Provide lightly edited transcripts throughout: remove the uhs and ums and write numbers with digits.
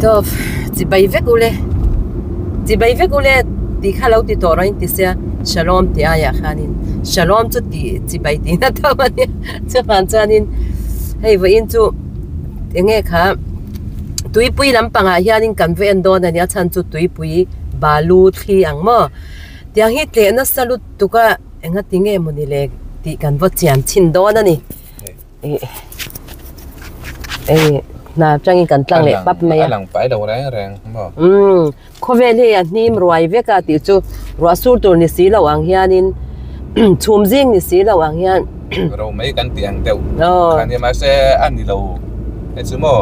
Tawp chibai vek ule chibai vek ule tih kha lo ti tawh rawh in ti sia shalom tih aiah khanin shalom chu tih chibai tih na tho a nia chuvang chuanin hei vawiin chu eng nge kha tuipui lampangah hianin kan va en dawn a nia chhan chu tuipui balu thli ang maw tiang hi tleh nasa lutuk a engati nge mawni le tih kan va chian chhin dawn a ni. Ih hna atangin kan tlang leh pap mai a. A lang pai lo reng reng maw? Umm khawvel hi a hnim ruai vek a tih chu ruah sur tur ni si lo ang hianin chhum zing ni si lo ang hian. Ro mai kan tih ang deuh kha nia mahse a ni lo hei chu maw?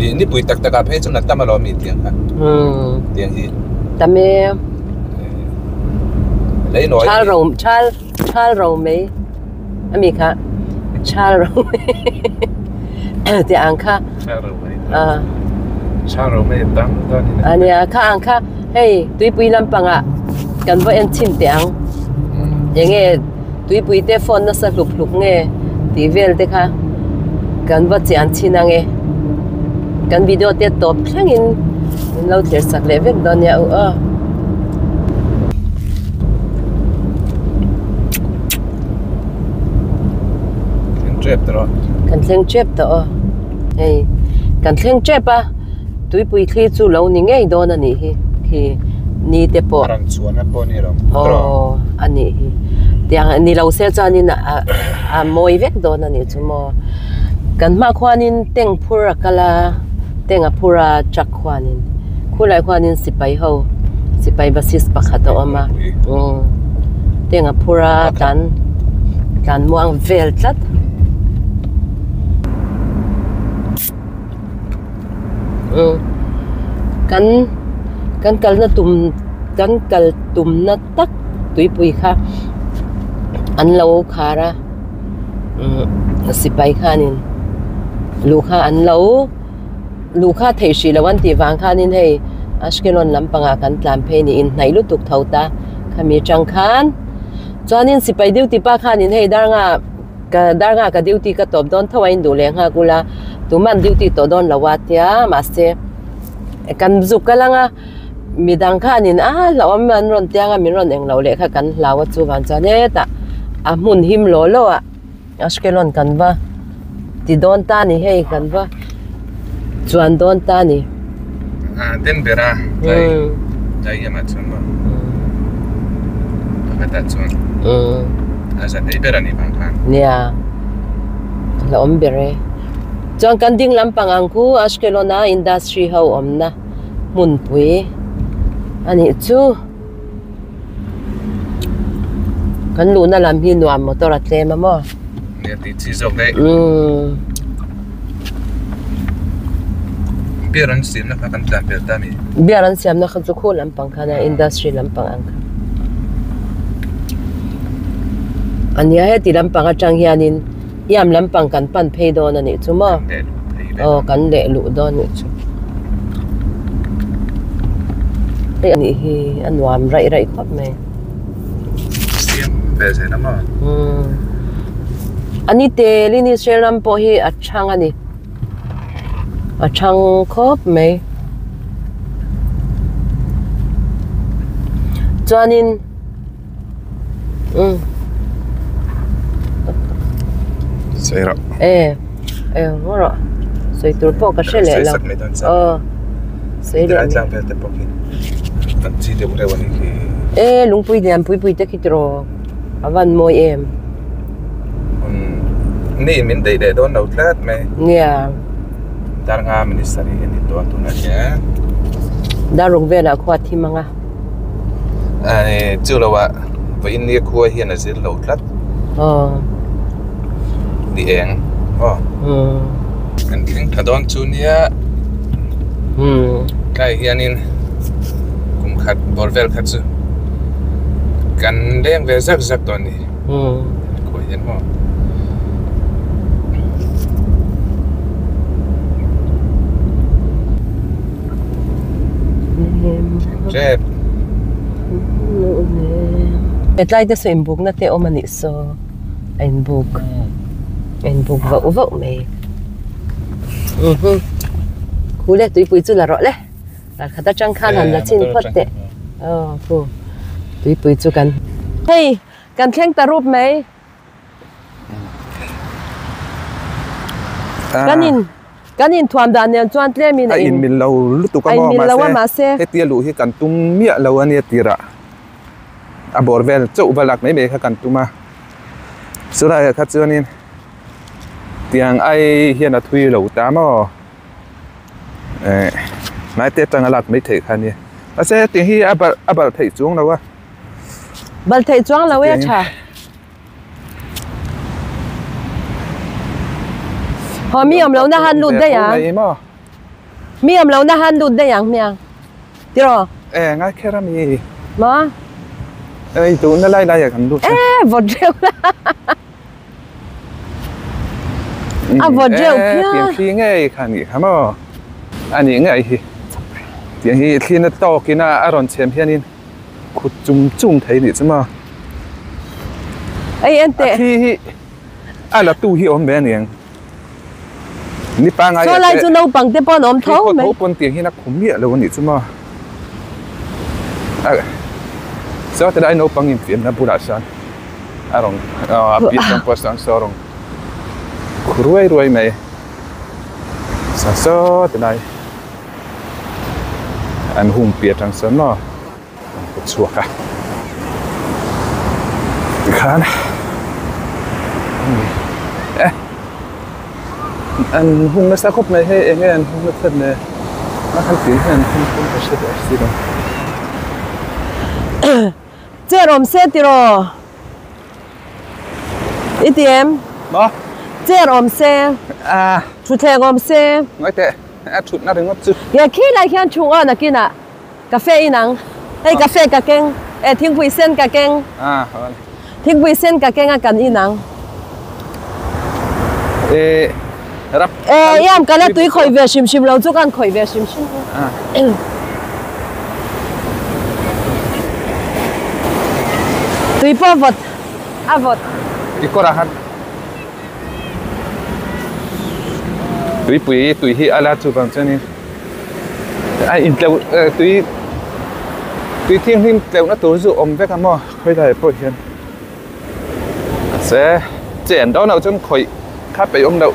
Ih nipui tak tak ah phei chuan a tam alawm ih tiang kha tiang hi. Tam e. Lei nawi. Thal ro thal thal ro mai. Ami kha chal ro tih ang kha chal ro mai tam dawn in ania kha ang kha hei tuipui lampangah kan va en chhin teh ang enge tuipui te phone nasa hlup hlup nge tih vel te kha kan va chian chhin ange kan video te tawp thlengin min lo thlir sak leh vek dawn nia u aw. Thleng tep tawh a. Kan thleng tep tawh a. Hei kan thleng tep a tuipui thli chu lo ni ngei dawn a nih hi khi ni te pawh. A rawn chhuahna pawh ni lo. Aw a nih hi. Tiang ni lo se chuanin a a mawi vek dawn a nih chu maw. Kan hma khuanin tank phur a kal a tank a phur a truck khuanin khulai khuanin sipai ho sipai basis pakhat a awm a umm tank a phur a tlan tlan muang vel tlat. Umm kan kan kalna tum kan kal tumna tak tuipui kha an lo khar a umm sipai khanin luhkha an lo. Luhkha theih hrih loh an tih vang khanin hei Ashkelon lampangah kan tlan phei niin hnaih lutuk tho ta khami atang khan chuanin sipai duty pa khanin hei darnga ka darnga ka duty ka tawp dawn tho a induh leh nghak ula tuman duty tawh dawn lo a tia mahse kan zuk kal anga midang khanin a hlauhawm an rawn tiang a min rawn eng loh leh kha kan hlau a chuvang chuan hetah a hmun him law law ah. Ashkelon kan va ti dawn ta ni hei kan va chuan dawn ta ni. A den ber a tlai tlai em ah chuan maw pakhat ah chuan a za thei ber a nih vang khan. Nia la awm ber e. Chuan kan ding lampang ang khu Ashkelon a industry ho awmna hmunpui a nih chu. Kan luhna lam hi nuam motor a tlem a maw? Nia tih chi zawk daih. Umm. Beer an siamna kha kan tlan pel ta mi? Beer an siamna kha chu khu lampang khan a industry lampang ang kha. Ania heti lampang atang hianin iam lampang kan pan phei dawn a nih chu maw? Aw kan leh luh dawn a nih chu. Hei a nih hi a nuam raih raih khawp mai. Siam ve zel a maw? Umm a ni telin Israel ram pawh hi a chhang a ni. A chhang khawp mai. Chuanin umm Sawi rawh. E e ngaw rawh sawi tur pawh ka hre leh lo aw sawi leh tlang vel te pawh khi an chi deuh reuh a nih khi. E lungpui lian pui pui te khi tiraw a van mawi em. Umm ni min daih leh dawn lo tlat mai. Nia. Darnga minister hi a ni tawh a tunah hian. Darruk velah khua thim ang a. Ai chu lo ah vawiin nia khua hian a zir lo tlat. Aw. Ni eng aw. Umm. Kan thleng tha dawn chu nia. Umm. Tlai hianin kum khat bawr vel kha chu kan leng ve zak zak tawh a ni. Umm. Khua hian maw. Rep. Hetlai te saw inbukna te awm a nih saw a inbuk a inbuk vauh vauh mai. Khu le tuipui chu la rawh le. Ral khat atang khan han la chin phawt teh. Aw khu tuipui chu kan. Hei kan thleng ta rup mai. Kan in kan in thuam dan nen chuan tlem in a in mil lo lutuk a maw mahse hetia luh hi kan tum miah lo ania tirah a bawr vel chauh va lak mai mai kha kan tum a chulaiah kha chuanin tiang ai hian a thui lo ta maw eh hnai te atanga lak mai theih kha ania mahse tiang hi a balh a balh theih chuang lo a balh theih chuang lo e a tha Haw mi awm lohna han lut daih ang. Mi awm lohna han lut daih ang hmiang. Tiraw? E ngai kher a mi. Maw? Ei duhna lai lai ah kan lut. E vawt reuh la. A vawt reuh phian. Tiang thli ngei kha nih kha maw? A nih ngei hi. Tiang hi thli na tawkin a rawn chhem hianin khut chung chung thei nih chu maw ei en teh a thi hi a la tu hi awm ve aniang ni pangai saw lai chu naupang te pawh an awm tho mai tho pawn tiang hian a khum miah lo anih chu maw a saw ti lai naupang infiamna bulah sawn a rawn a piah zawng pawh sawn saw rawn khu ruai ruai mai saw saw ti lai. An hung piah atang chuan maw an kut chhuak a tikhan eh an hung nasa khawp mai hei eng nge an hung nasa le a khan tih hian an hung pawn ka hre tawh si lo. Chair awm se tiraw i ti em? Maw? Chair awm se thutthleng awm se. Ngawi teh. A thutna ringawt chu. He khi lai khian thu aw nakinah cafe in ang. Hei cafe ka keng eh thingpui sen ka keng. Ah haw ani. Thingpui sen ka keng a kan in ang. Eh rap. Eh iam ka la tui khawih ve hrim hrim lo chu kan khawih ve hrim hrim. Ah. Tui pawh vawt a vawt. I kawrah khan. Tuipui tui hi a la chuvang chuanin a intleuh tui tui thianghlim tleuhna tur chu awm vek a maw khawilaiah pawh hian mahse chen dawn loh chuan khawih kha peih awm loh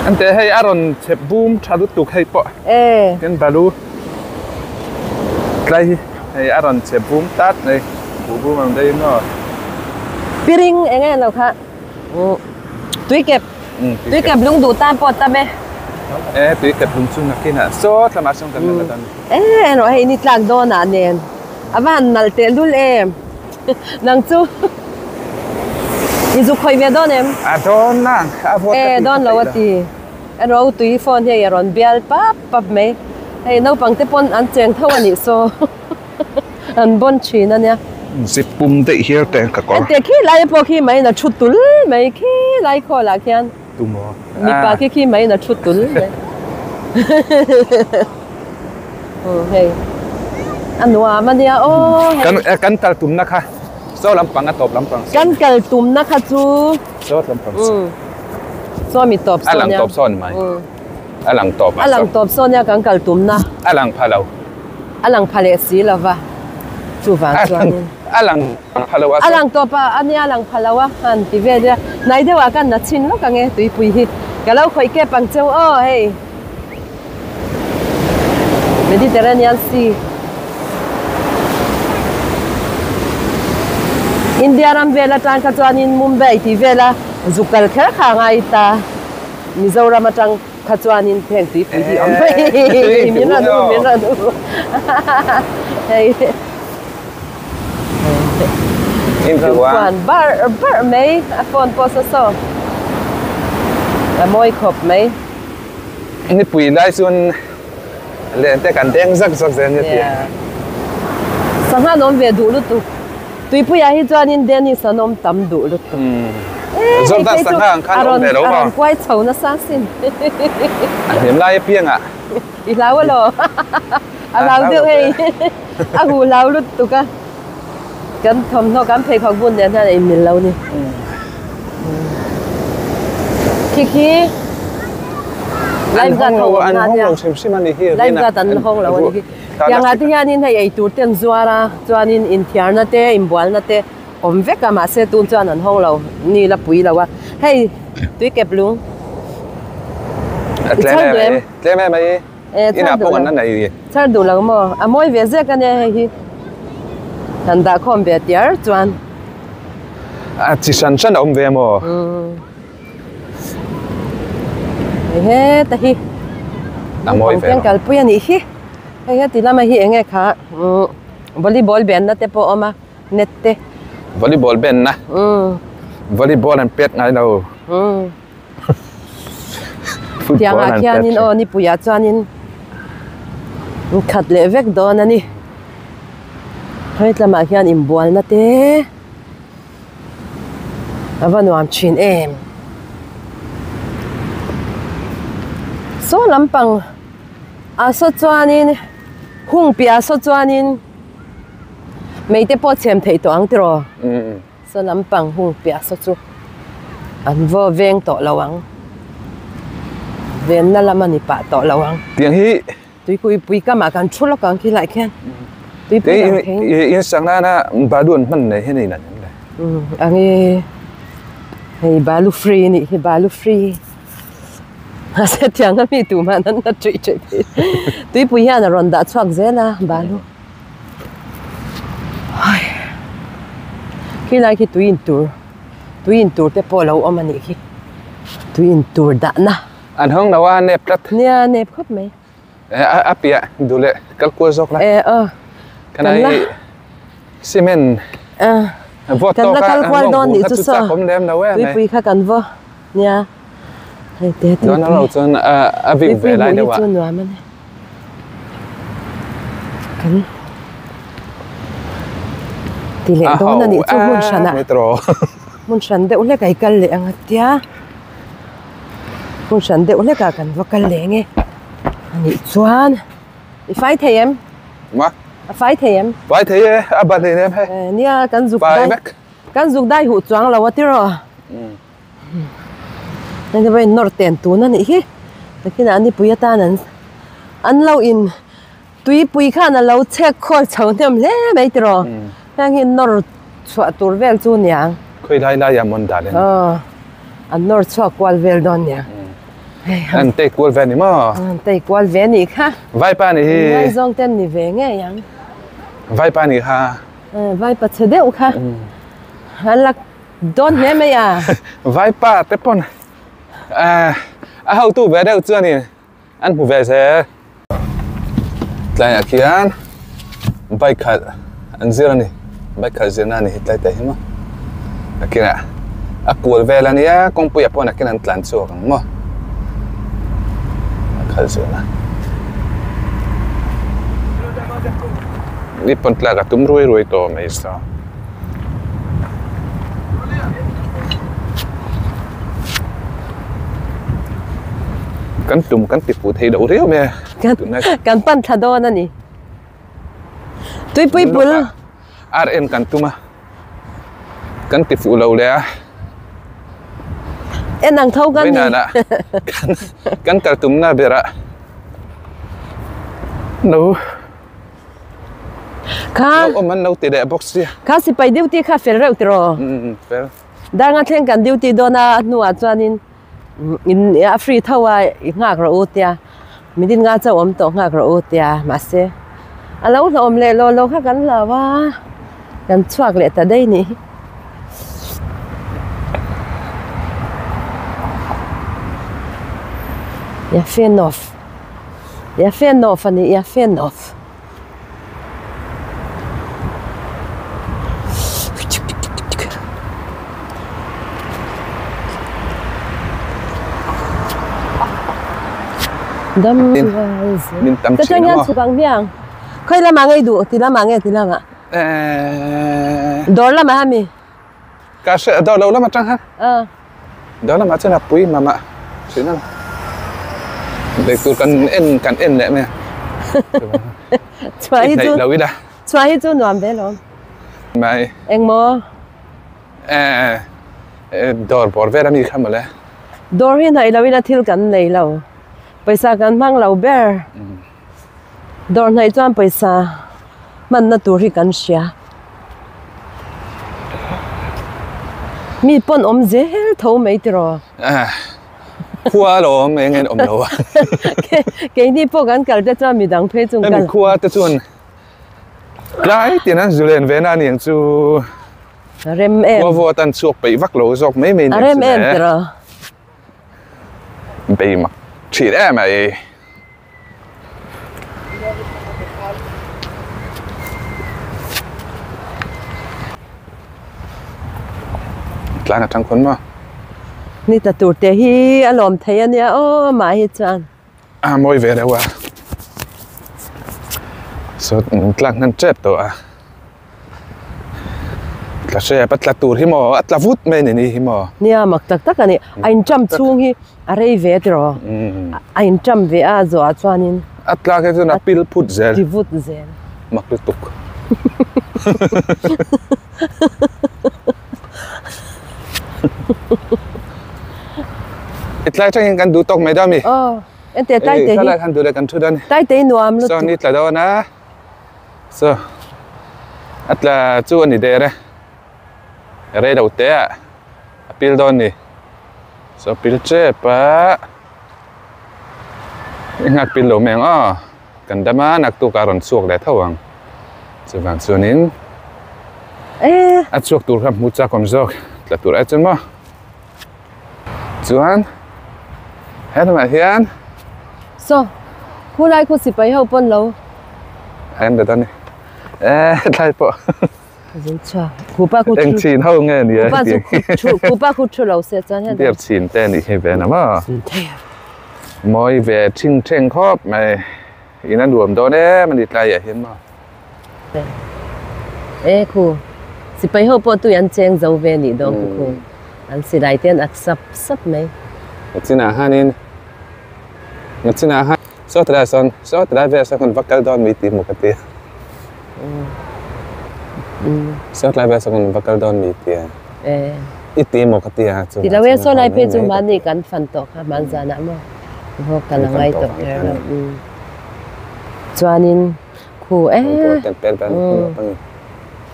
ante hei a rawn chep bum tha lutuk hei pawh tin balu tlai hi hei a rawn chep bum tat mai buh bum ang daih maw. Piring eng nge lo kha tui kep tui kep lung duh tan pawh tam e. E tui kep lung chu nakinah saw tlamah sawn kan la dan. E erawh hei ni tlak dawnah nen a va han nalh teh lul em nang chu i zuk khawih ve dawn em? A dawn ang a vawt ka ti E dawn lo a ti erawh tui phone hi a rawn bial pap pap mai hei naupang te pawn an cheng tho a nih saw. An bawn thin a nia. Zip pum daih hial te ka kawr. Ente khi lai pawh khi mai in a thu tul mai khi lai khawl ah khian. Tu maw? Mipa khi khi mai in a thu tul mai. Umm hei a nuam a nia aw hei. Kan kan kal tumna kha saw lampang a tawp lampang. Kan kal tumna kha chu. Saw lampang. Umm saw mi tawp saw nia. A lang tawp saw ni mai. A lang tawp a lang tawp saw nia kan kal tumna. A lang pha lo. A lang pha leh si lo va, chuvang chuanin. A lang pha lo a. A lang tawp a, a nia a lang pha lo a, han ti vel ila. Hnai deuhah khan na chhin lawk ang e tuipui hi. Ka lo khawih kep ang cheu aw hei. Mediterranean Sea. India ram vel atang kha chuanin Mumbai tih vela zuk kal kher kha a ngai ta. Mizoram atang. Kha chuanin heng tuipui hi awm mai min rawn u min rawn u hei rawn bar bar mai a phone pawh saw saw a mawi khawp mai nipui lai chuan len te kan deng zak zak zel nia tia sangha an awm ve duh lutuk tuipuiah hi chuanin Dennis an awm tam duh lutuk. Jordan sangha ang khan awm ve lo maw? A rawn kuai chho nasa sin. A hlim lai apiangah. I hlau alo. A hlau deuh hei. A hu hlau lutuk a. Kan thawmhnaw kan pheikhawk bun nen hian a inmil lo ni. Khi khi. Life guard ho an hawng lo hrim hrim a ni hi. Life guard an hawng lo a ni hi. Tiang ah te hianin hei eitur te an zuar a, chuanin inthiarna te, inbualna te awm vek a, mahse tun chuan an hawng lo, ni la pui lo a. Hei tui kep lung. I chhar duh em? Tlem em mai. Inah pawh an la nei. Chhar duh lo maw? A mawi ve zek a nia hei hi. Han dah khawm ve tiar chuan. A chi hran hran a awm ve maw? Hei heta hi. A mawi ve. Naupang kalpui a nih hi. Hei heti lama hi eng nge kha volleyball benna te pawh a awm a net te. Volleyball benna. Volleyball an pet ngai lo. Tiangah khianin aw nipuiah chuanin khat leh vek dawn a ni. Hei tlamah hian inbualna te a va nuam thin em. Saw lampang ah saw chuanin hung piah ah saw chuanin mei te pawh chhem theih tawh ang tiraw. Saw lampang hung piah saw chu an vaw veng tawh lo ang. Venna lam a ni pah tawh lo ang. Tiang hi. Tuipui pui kamah kan thu lawk ang khi lai khian. Tuipui dang thei. Te in sang nana balu an hman nei hi nei nan em le. Ang i hei balu free ni hi balu free. Mahse tiang a mi tumah an la tui tui thei. Tuipui hian a rawn dah chhuak zel a balu. Khi lai khi tui in tur tui in tur te pawh lo awm a nih khi tui in tur dahna. An hawng lo a nep tlat. Nia nep khawp mai. A piah duh leh kal kual zawk la. E aw. Kan la. Cement. Vawt tawk a. Kan la kal kual dawn nih chu saw. Tuipui kha kan vaw. Nia. Hei te tuipui. Dawn lo chuan a view ve lai deuh a. Tuipui hmuh hi chu nuam a ni. Kan ti leh dawn a nih chu hmun hran ah hmun hran deuh hlek a i kal leh ang a tia hmun hran deuh hlek ah kan va kal leh ang e a nih chuan i fai thei em ma a fai thei em fai thei e a ban hlei nem hei nia kan zuk dai kan zuk dai huh chuang lo a tiraw. Hei te pawhin nawr ten tun a nih hi takin ah nipui atan an an lo in tuipui khan a lo chhek khawl chho hnem hle mai tiraw heng hi nawr chhuah tur vel chu niang khawi lai lai ah mawn dan aw an nawr chhuak kual vel dawn nia an tei kual ve ni maw an tei kual ve nih kha vaipa ni hi ngaizawng ten ni ve ngei ang vaipa ni kha vaipa chhe deuh kha an la Dawn hle mai a. Vaipa te pawn a hotu ve deuh chuanin an hmu ve zel. Tlaiah khian bike khalh an zir a ni. Bike khalh zirna a ni hi tlai te hi maw. Nakinah a kual vel a nia kawngpuiah pawh nakin an tlan chhuak ang maw. A khalh zirna. Ni pawn tlak a tum ruai ruai tawh mai saw. Kan tum kan ti fuh thei loh riau mai a tunlai kan pan thla dawn a ni tuipui pul ar en kan tum a kan ti fuh lo leh a en ang tho kan ni kan kal tumna berah no. Kha. Lo awm an lo ti leh bawk sia. Kha sipai duty kha fel reuh tiraw? Um fel. Darnga thleng kan duty dawn a, a hnuah chuanin in a free tho a i nghak rawh u tia. Minute nga chauh awm tawh nghak rawh u tia mahse a lo hlawm leh lo lo kha kan hlau a, kan chhuak leh ta daih nih hi. Yafenov Yafenov a ni Yafenov. Dam Min tam Ka tang hian chhuk ang hmiang. Khawi lamah nge i duh? Ti lamah nge ti lamah? Dawr lamah ami? Ka hre dawr lo lam atang khan. Dawr lamah chuan a pui mama thin a. Lei tur kan en kan en leh mai a. Chhuah hi chu lo ila. Chhuah hi chu nuam ve lawm. Mai. Engmaw? Dawr bawr vel ami kha mawle. Dawr hi hnaih lo ila thil kan nei lo. Pawisa kan hmang lo ber. Dawr hnaih chuan pawisa hmanna tur hi kan hria. Mi pawn awm zel tho mai tiraw? Khua lo awm eng en awm lo a. Keini pawh kan kal te chuan midang phei chung kal. Hemi khua te chuan tlai tin an zu len ve na aniang chu. Rem em. Khua vawt an chhuak peih vak lo zawk mai mai aniang chu. A rem em tiraw? Bei mak thin em mai. Tlang atang khawn maw? Ni ta tur te hi a lawm thei a nia aw amah hi chuan. A mawi ve reuh a. Saw tlang hnan tep tawh a. Tla hrep a tla tur hi maw a tla vut mai ni ni hi maw. Nia mak tak tak a ni. A inṭam chhung hi a rei ve tiraw. A inṭam ve a zawhah chuanin. A tlak hi chuan a pil phut zel. Ti vut zel. Mak lutuk. I tlai tangin kan duh tawk mai dawn mi. Aw ente tlai te hi. Thlai khan duh leh kan thu dawn. Tlai te hi nuam lutuk. Saw ni tla dawn a. Saw a tla chu a ni der e. Rei lo te ah a pil dawn ni. Saw pil tep a. I nghak pil lo mai ang aw. Kan dam a naktuk a rawn chhuak leh tho ang. Chuvang chuanin a chhuak tur kha hmu chak awm zawk tla tur ai chuan maw. Chuan he lamah hian Saw khulai khu sipai ho pawn lo. A en ta ni. E tlai pawh. Zin chhuak. Khupa khu Eng chin ho nge ni Khupa chu thu khupa khu thu lo se chuan hian. Biak chin te ni hi ve na maw. Mawi ve thing theng khawp mai. In a nuam dawn em ani tlai ah hian maw. E khu sipai ho pawh tui an cheng zo ve nih dawn khu khu. An silai te an ak sap sap mai. Ngachinah hianin Ngachinah hian saw tilai sawn saw tilai vel sawn kan va kal dawn mi tih maw ka ti a. Saw tilai vel sawn kan va kal dawn mi tih a. I ti maw ka ti a chu. Ti lo e saw lai phei chu mahni kan fan tawh kha hmanzanah maw vaw kal a ngai tawh kher lo. Chuanin khu e.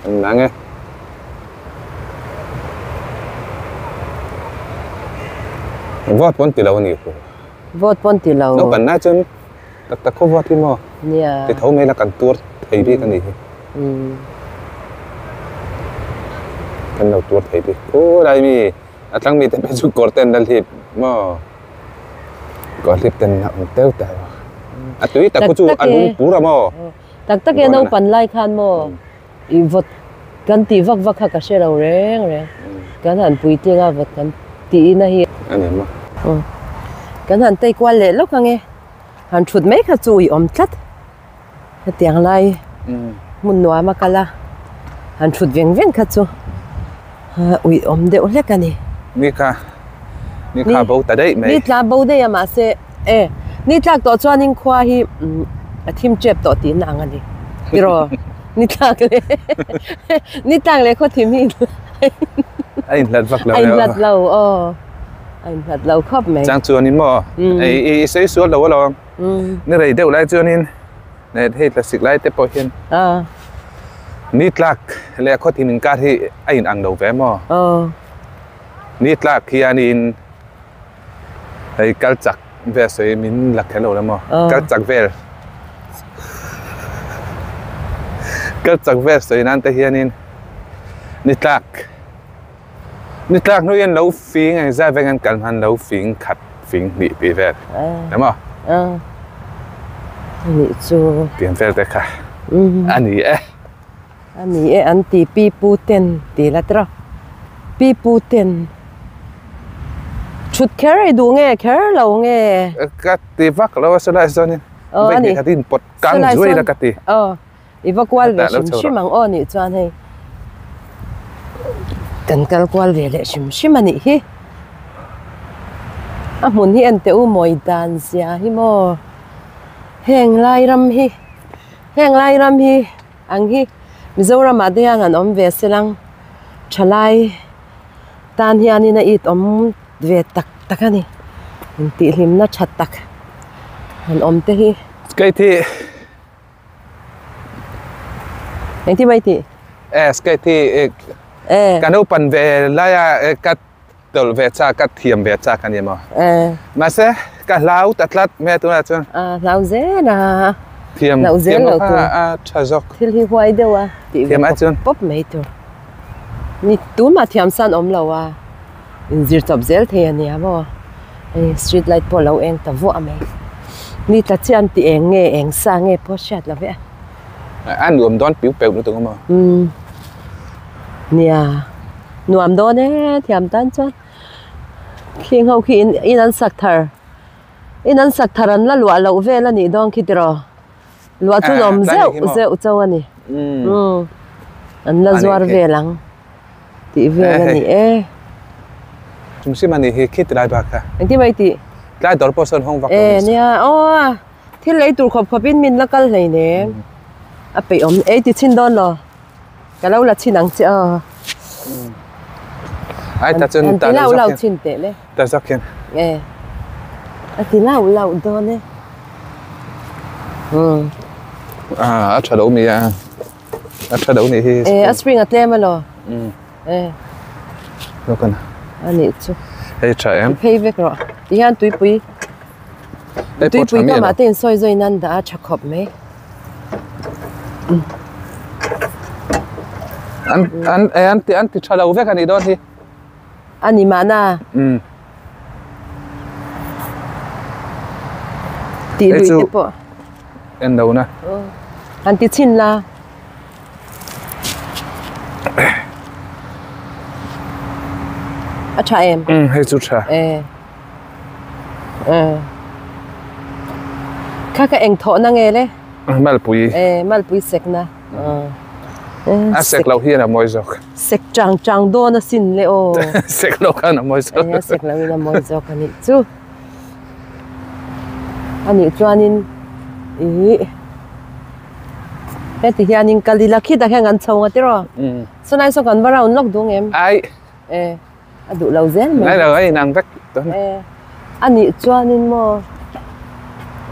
Nang e. Vote pawn ti lo a ni khu. Vote pawn ti lo. Naupan na chuan tak tak khaw vote hi maw? Nia. Ti tho mai la kan tuar thei bik a ni hi. Kan lo tuar thei bik. Khulai mi a tlang mi te phei chu kawr ten la hlip maw? Kawr hlip ten a awm teuh teuh. A tui tak khu chu a lung pur a maw? Tak tak e naupan lai khan maw? I vawt kan tih vak vak kha ka hre lo reng reng. Kan han puitling a vawt kan tih ina hi. A ni maw? Kan han tei kual leh lawk ang e. Han thut mai kha chu i awm tlat. Hetiang lai hmun nuam a kal a, han thut veng veng kha chu ui awm deuh hlek a ni. Ni kha, ni kha bo ta daih mai. Ni tla bo daih a mahse E, ni tlak tawh chuanin khua hi a thim tep tawh tihna ang a ni. Tiraw? Ni tlak leh ni tlak leh khaw thim hi a inhlat vak lo. A inhlat lo aw. A inhlat lo khawp mai. Chang chuanin maw? I sawi sual lo alawm. Ni rei deuh lai chuanin hei tlasik lai te pawh hian ni tlak leh khaw thim inkar hi a inang lo ve maw? Ni tlak hianin Hei kal chak vel sawi min la kher lo la maw? Kal chak vel kal chak vel sawi nan te hianin ni tlak ni tlak hnu hian lo fing eng zat veng an kal hman lo fing khat fing hnih tih vel la maw? Anih chu tiang vel te kha a ni e. A ni e an ti pi pu ten ti la tiraw pi pu ten thut kher i duh nge kher lo nge. Ka ti vak lo a silai chuanin vawi hnih khat in pawt kang zuai la ka ti. Aw i va kual ve hrim hrim ang aw nih chuan hei kan kal kual ve leh hrim hrim a nih hi a hmun hi en teh u mawi dan zia hi maw heng lai ram hi heng lai ram hi. Ang hi Mizoramah te hian han awm ve se lang thalai tan hianin a it awm ve tak tak a ni. Intihhlimna tha tak. Han awm te hi. Skate hi. Engtin mai tih? Eh skate hi ka naupan ve laia ka tawlh ve chak ka thiam ve chak a ni maw? Mahse ka hlau ta tlat mai a tunah chuan. A hlau zel a. Thiam thiam lo kha a tha zawk. Thil hi huai deuh a tih ve pawp pawp mai tur. Ni tunah thiam san awm lo a inzir chawp zel thei a nia maw? Hei street light pawh a lo eng ta vuah mai. Ni tla chiah an ti eng nge eng sa nge pawh hriat lo ve a. A nuam dawn piu peuh lutuk a maw? Umm nia nuam dawn e thiam tan chuan khing ho khi in in an sak thar in an sak thar an la luah loh vel a nih dawn khi tiraw luah chu awm zeuh zeuh chauh a ni umm an la zuar vel ang tih vel a ni e. Chung sim a nih hi khi tilai bak kha. Engtin mai tih? Tlai dawr pawh sawn hawng vak lo ni. E nia aw. Thil lei tur khawp khawp in min la kal hlei nem. A peih awm ei ti chhin dawn lo. Ka lo la chhin ang che aw. Ai ta chun ta lau lau chhin teh le. Ta zak hian. E. A ti lau lau dawn e. Um. A a tha lo mi a. A tha lo ni hi. E a spring a tlem a lo. Um. E. Lokan. Ani chu. Hei tha em. Phei vek rawh. Ti hian tuipui Tuipui kamah te insawi zawi nan dah a tha khawp mai. An an an ti an ti tha lo vek a nih dawn hi. A ni mahna. Um. Tih lui te pawh. En lo na. Han ti chhin la. A tha em? Um hei chu tha. E. Kha ka eng thawh na nge le? Malpui. E, malpui sek na. A sek lo hian a mawi zawk. Sek chang chang dawn a sin le aw. Sek lo khan a mawi zawk. E, a sek lo in a mawi zawk a nih chu. A nih chuanin i heti hianin kal ila khitah hian kan chho nga tiraw? Sawnai saw kan va round lawk duh ngem? Ai. E. A duh lo zel mai. Ngai lo a inang vek dawn. E, a nih chuanin maw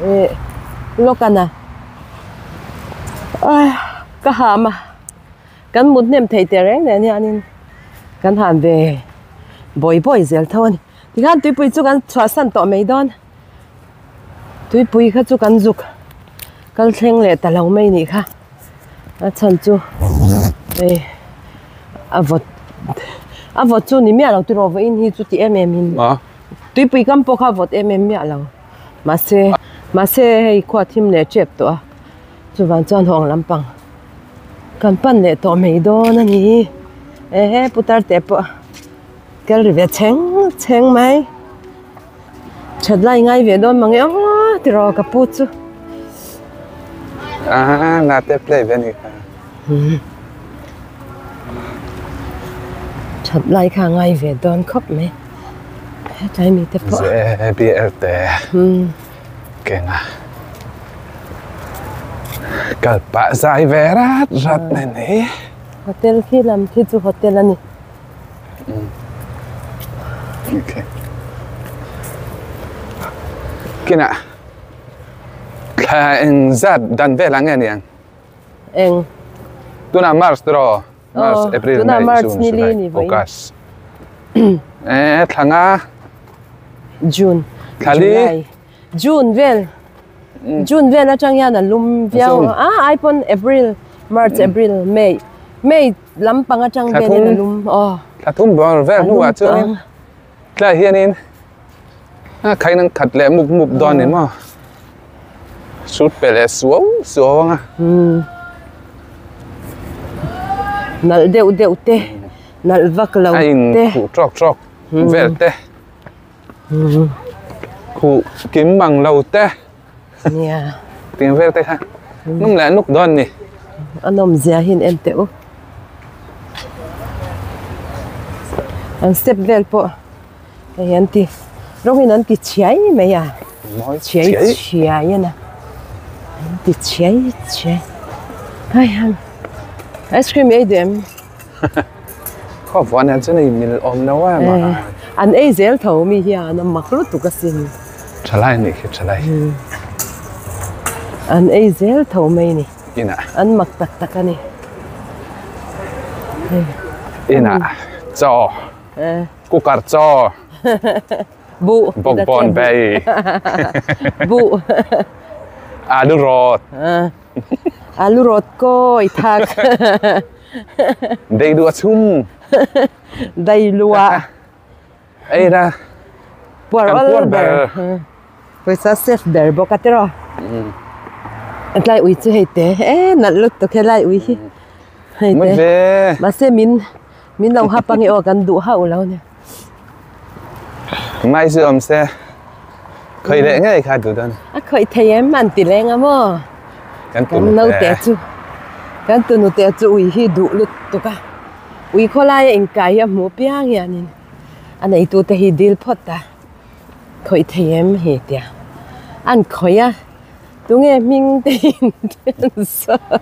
e Lokana ai ka ham a, kan mut hnem thei teh reng nen hianin kan han ve bawi bawi zel tho a ni. Tikhan tuipui chu kan chhuahsan tawh mai dawn, tuipui kha chu kan zuk kal thleng leh ta lo mai nih kha. A chhan chu hei a vawt a vawt chu ni miah lo tiraw vawiin hi chu ti em em in tuipui kam pawh kha a vawt em em miah lo mahse mahse hei khua thim leh tep tawh a chuvang chuan hawng lampang kan pan leh tawh mai dawn a ni ehe putar te pawh kal ri ve chheng chheng mai That lai ngai ve dawn mang e aw tiraw ka pu chu. Ah na te play ve ni kha. That lai kha ngai ve dawn khawp mai. Hetlai mi te pawh. JBL te. Kenga. Kal pah zai ve rat rat ne ni. Hotel khi lam khi chu hotel a ni. Okay. Kina thla eng zat dan vel ang nge niang? Eng. Tuna March tro. March, oh, April, tuna May, March June, ni li July, ni voi. August. Eh, thla nga. June. Thla li. July. June vel. June vel atang hian a lum viau. Ah, ai pon April, March, April, May. May Lampang atang velin a lum aw. Thla thum bawr vel hnuah chuanin tlaiah hianin a khain an khat leh mup mup dawn ni maw. Sut pe leh suau suau ang a. Nalh deuh deuh te, nalh vak lo te. A in khuh trawk trawk vel te. Khuh kim mang lo te. Nia. Ting vel te kha num leh nuk dawn ni. A nawm zia hi in en teh u. An step vel pawh hei an ti rawng in an ti chhiai mai a. Chhiai chhiai a na. An ti chhiai chhiai. Hai han. Ice cream ei duh em? Khaw vuan hian chuan a inmil awm lo a mah. An ei zel tho mi hian a mak lutuk asin. Thalai anih khi thalai. An ei zel tho mai ni. Inah. An mak tak tak a ni. Inah chaw. Cooker chaw. Bu. Bawkbawn bei. Bu. Alu rawt. Alu rawt kawi thak. Dei duah chhum. Dei luah. Ei ra. Puar ol ber. Pawisa safe ber bawk a tiraw. Tlai ui chu hei te e nalh lutuk he lai ui hi. Hei te. Mahse min min lo hap ange aw kan duh hauh lo nia. Mai chu awm se khawih leh ngei kha duh dawn. A khawih thei em an ti leng a maw. Kan tunu te chu kan tunu te chu ui hi duh lutuk a. Ui khawlaia inkai hi a hmuh piang hianin a neitute hi dil phawt a khawih thei em hi tia an khawih a tunge hming te in an sawi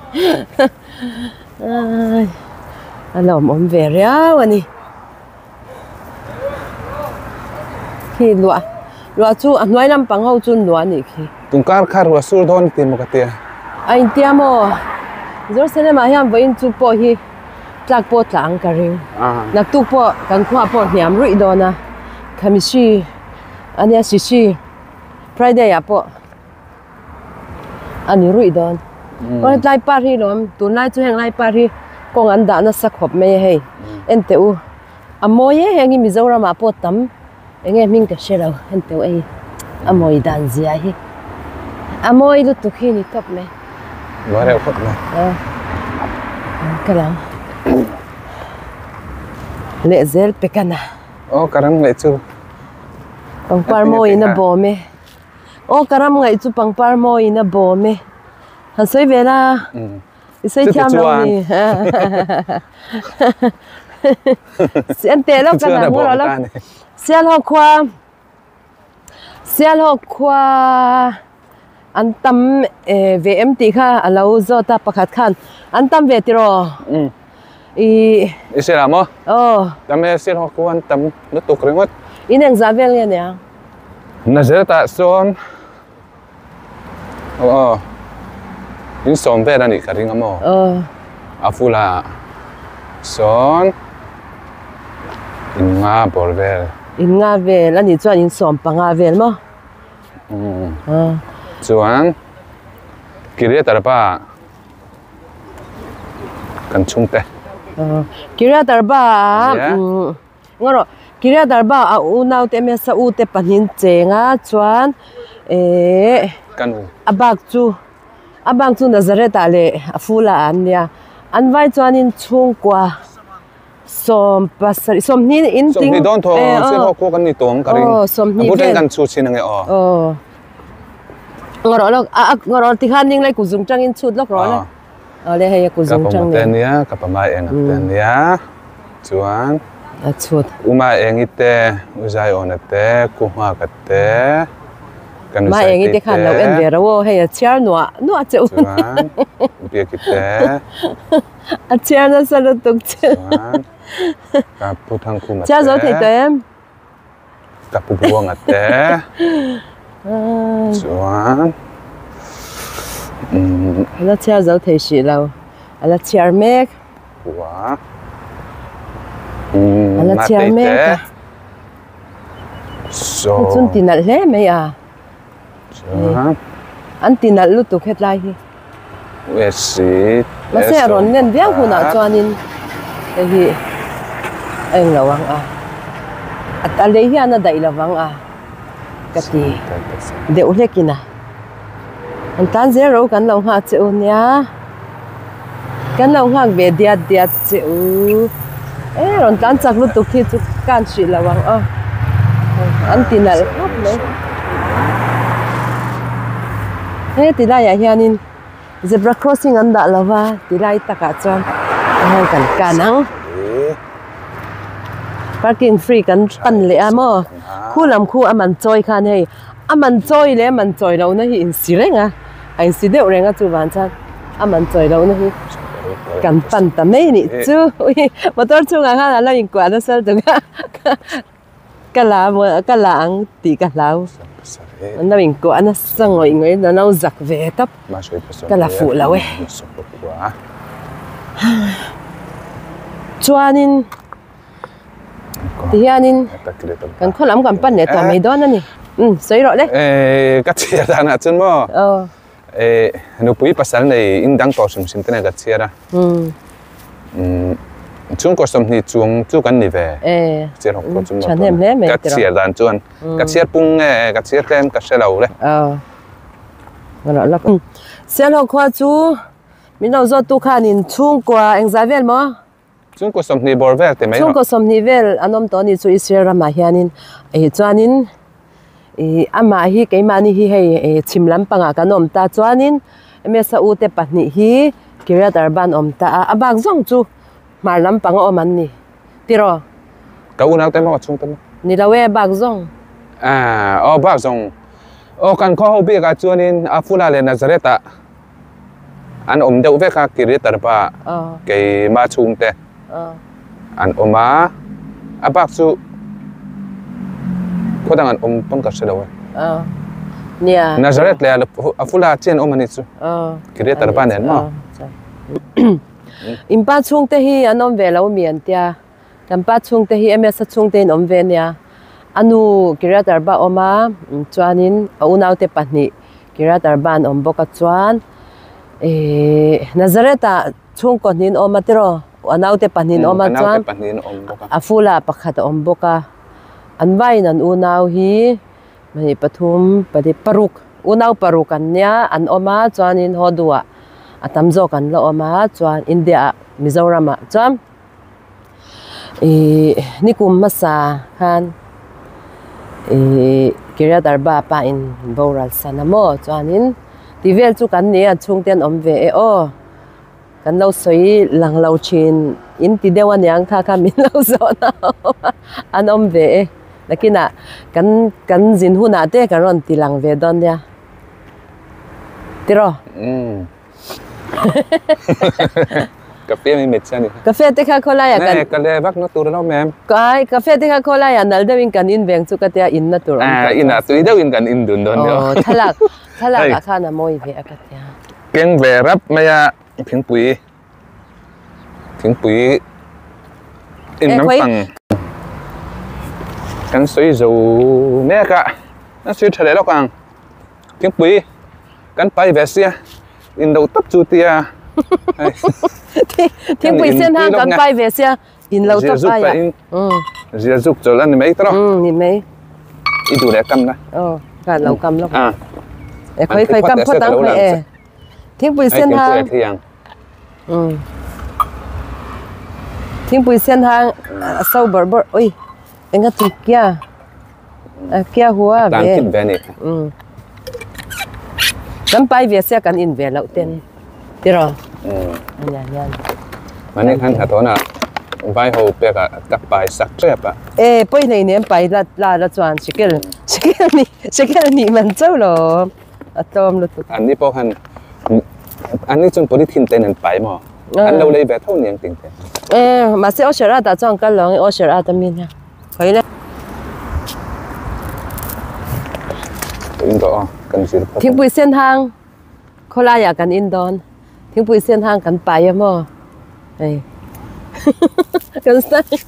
ai a lawmawm ve riau a ni khi luah luah chu a hnuai lampang ho chu luah a nih khi. Tungkar kha ruah sur dawn ti maw ka tia. A intia maw Jerusalem ah hian vawiin chu pawh hi. Tlak pawh tla ang ka ring. Naktuk pawh kan khuaah pawh hniam ruih dawn a, Khamisi a nia Sisi Friday ah pawh a ni ruih dawn. Aw hetlai par hi lawm tunlai chu heng lai par hi kawng an dah nasa khawp mai a hei en teh u a mawi e heng hi Mizoram ah pawh tam eng nge hming ka hre lo en teh u hei a mawi dan zia hi a mawi lutuk hi ni tawp mai. Mawi reuh khawp mai. Aw ka lang leh zel pek a na. Aw ka ram ngaih chu. Pangpar mawiin a bawm e. Aw ka ram ngaih chu pangpar mawiin a bawm e. Han sawi ve la. I sawi thiam lo ni. An teh lo ka na ngawr lo. Sialhawk khua Sialhawk khua an tam ve em tih kha a lo zawt a pakhat khan an tam ve tiraw? I I hria la maw? Aw. Tam e Sialhawk khua an tam lutuk ringawt. In engzah vel nge nia? Nazareth-ah sawn Aw aw in sawm vel a nih ka ring a maw? Aw. A fulah sawn in nga bawr vel. In nga vel a nih chuan in sawm panga vel maw? Umm. Chuan Kiryat Arba kan chhungte. Kiryat Arba ah Ngaw rawh, Kiryat Arba a unaute Mesa ute pahnih cheng a chuan ehh a bak chu a bak chu Nazareth ah leh a ful ah an nia an vai chuanin chhungkua sawm pasarih sawmhnih in ting Sawmhnih dawn thaw siam ho kua kan ni tawng ka ring sawmhnih a but kan chu chin ange aw aw ngaw rawh lawk a ngaw rawh tikhan ning lai kut zung tangin chhut lawk rawh le. Aw le hei a kut zung tang nen. Ka pawmawte ania, ka pamai eng ang te ania. Chuan a chhut. U Maengi te, U Zaiawna te, Ku Nghaka te, ka nu Maengi te khan lo en ve ro aw, hei a chhiar nuah nuah che u. Chuan Biaki te. A chhiar nasa lutuk che. Chuan ka Pu Thangkhuma te. Chhiar zo thei tawh em? Ka pu buanga te chuan umm a la chhiar zo thei hrih lo a la chhiar mek ua umm a la chhiar mek a saw chun ti nalh hle mai a chuan an ti nalh lutuk hetlai hi usc mahse a rawn len viau hunah chuanin hei hi a englo ang a a lei hian a daih lovang a ka ti deuh hlekin a an tan zel ro kan lo nghak che u nia kan lo nghak ve diat diat che u e rawn tlan chak lutuk hi chu kan hrih lo ang aw an ti nalh khawp mai. He ti laiah hianin zebra crossing an dah lova ti lai takah chuan hei kan kan ang parking free kan pan leh a maw khu lam khu a man chawi khan hei a man chawi leh a man chawi lohna hi insi reng a a insi deuh reng a chuvang chuan a man chawi lohna hi kan pan ta mai a nih chu motor chungah khan a lo inkuah nasa lutuk a. Ka la maw ka la ang tih ka hlau. An lo inkuah nasa ngawih ngawih in an lo zak ve tawp. Ka la fuh lo e. Chuanin tihianin kan khaw lam kan pan leh tawh mai dawn a ni. Umm sawi rawh le. Ka chhiar danah chuan maw nupui pasal nei in dang tawh hrim hrim te nen ka chhiar a. Umm chhungkaw sawmhnih chuang chu kan ni ve. Chhiar hawk pawh chu maw ka chhiar dan chuan ka chhiar pung nge ka chhiar tlem ka hre lo le. Sialhawk khua chu min lo zawt tu khanin chhungkua engzah vel maw? Chhungkaw sawmhnih bawr vel ti mai rawh. Chhungkaw sawmhnih vel an awm tawh a ni chu Israel ramah hianin ih chuanin ih amah hi keimahni hi hei ih chhim lampangah kan awm ta chuanin Msa u te pahnih hi Kiryat Arba an awm ta a, a bak zawng chu hmar lampang a awm an ni tiraw? Ka unau te maw a chhung te maw? Ni lo e bak zawng. Aaa aw bak zawng aw kan khaw ho bikah chuanin Afula leh Nazareth ah an awm deuh vek a Kiryat Arba keimah chhungte an awm a a bak chu khaw dang an awm pawn ka hre lo e Nazareth leh Afula chian awm a ni chu Kiryat Arba nen maw. In pa chhungte hi an awm ve lo mi an tia kan pa chhungte hi MS a chhungte in awm ve nia a nu Kiryat Arba awm a chuanin a unaute pahnih Kiryat Arba an awm bawk a chuan ihh Nazareth ah chhungkaw hnih an awm a tiraw a naute pahnih an awm a chuan a fula pakhat a awm bawk a an vaiin an unau hi pahnih pathum pali paruk unau paruk an nia an awm a chuanin haw duhah a tam zawk an la awm a chuan India ah Mizoram ah chuan. Ihh nikum hmasa khan ihh Kiryat Arba pa in boral san a maw chuanin tih vel chu kan ni a chhungte an awm ve e aw kan lo sawi lang lo thin in ti deuh aniang kha kha min lo zawh na an awm ve e nakinah kan kan zin hunah te kan rawn ti lang ve dawn nia tiraw. Cafe mi mit chian ni. Cafe te kha khawlai ah kan. Ne ka le vak na tur lo mem. Kai cafe te kha khawlai ah nal deuh in kan in veng chu ka tia in na tur awm tawh. In ah tui deuh in kan in dun dawn nia. Aw thlalak thlalak ah khan a mawi ve a ka tia. Keng ve rap mai a thingpui thingpui in lampang kan sawi zo mek a kan sawi tha leh lawk ang thingpui kan pai ve sia. In lo tawp chu tia. Thingpui sen hang kan pai ve sia in lo tawp ai a. Zia zuk chawlh a ni mai tawh. Ni mai. I duh leh kam na. Aw ka lo kam lawk. E khawi khawi kam phawt ang khawi e. Thingpui sen hang. Thingpui sen hang a so bawrh bawrh ui enga ti kia. Kia hua ve. Tan kip ve ni. Kan pai ve sia kan in ve loh ten. Tiraw? Ania hian. Mani khan hnathawhna vai ho pek ah ka pai sak tep a. E pawi nei nem pai la la la chuan shekel shekel ni shekel nih man chauh lo a tlawm lutuk. An ni pawh khan an ni chuan polythene ten an pai maw? An lo lei ve tho ni ang ting te. E mahse Osher at ah chuan kal lo ang i Osher at a mi nia. Khawi le. In rawh aw kan zir phawt. Thingpui sen hang khawlai ah kan in dawn. Thingpui sen hang kan pai a maw hei kan style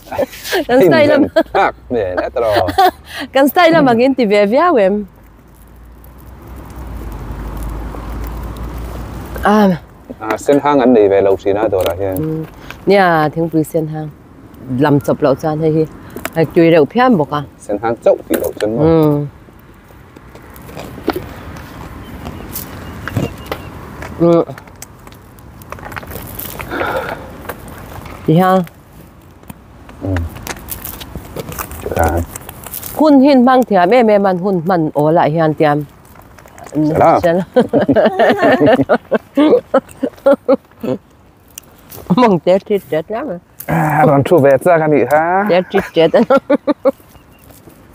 kan style lam hak hmel e tawh. Kan style lam ang in ti ve viau em. Ah sen hang an nei ve lo thin a dawrah hian. Nia thingpui sen hang. Lam chawp loh chuan hei hi hei tui reuh phian bawk a. Sen hang chauh tih loh chuan maw. Ti hian. Hun hin hmang thiam em em an hun hman awl ah hian tiam. Sela. Mawng te thit tet hle mai. Rawn thu ve chak a nih kha. Te thit tet a.